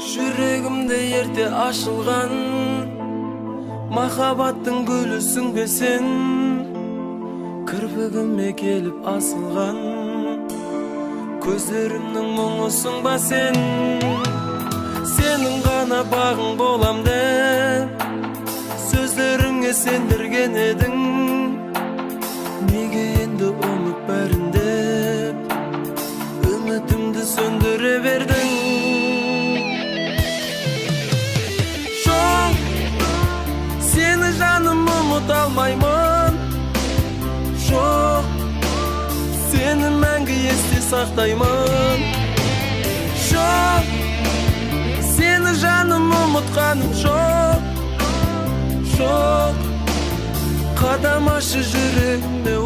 Жүрегімде ерте ашылған махаббаттың гүлісің бе сен? Кірпігіме келіп асылған көздерімнің мұңысың ба сен? Сенің ғана бағың болам деп сөздеріңе сендірген едің. Неге енді ұмыт бәрін деп үмітімді сөндіре бердің? Жоқ, сені жаным ұмыта алмаймын. Жоқ, сені мәңгі есте сақтаймын. Жоқ, сені жаным ұмытқаным жоқ. Жоқ, қадамашы жүрегіме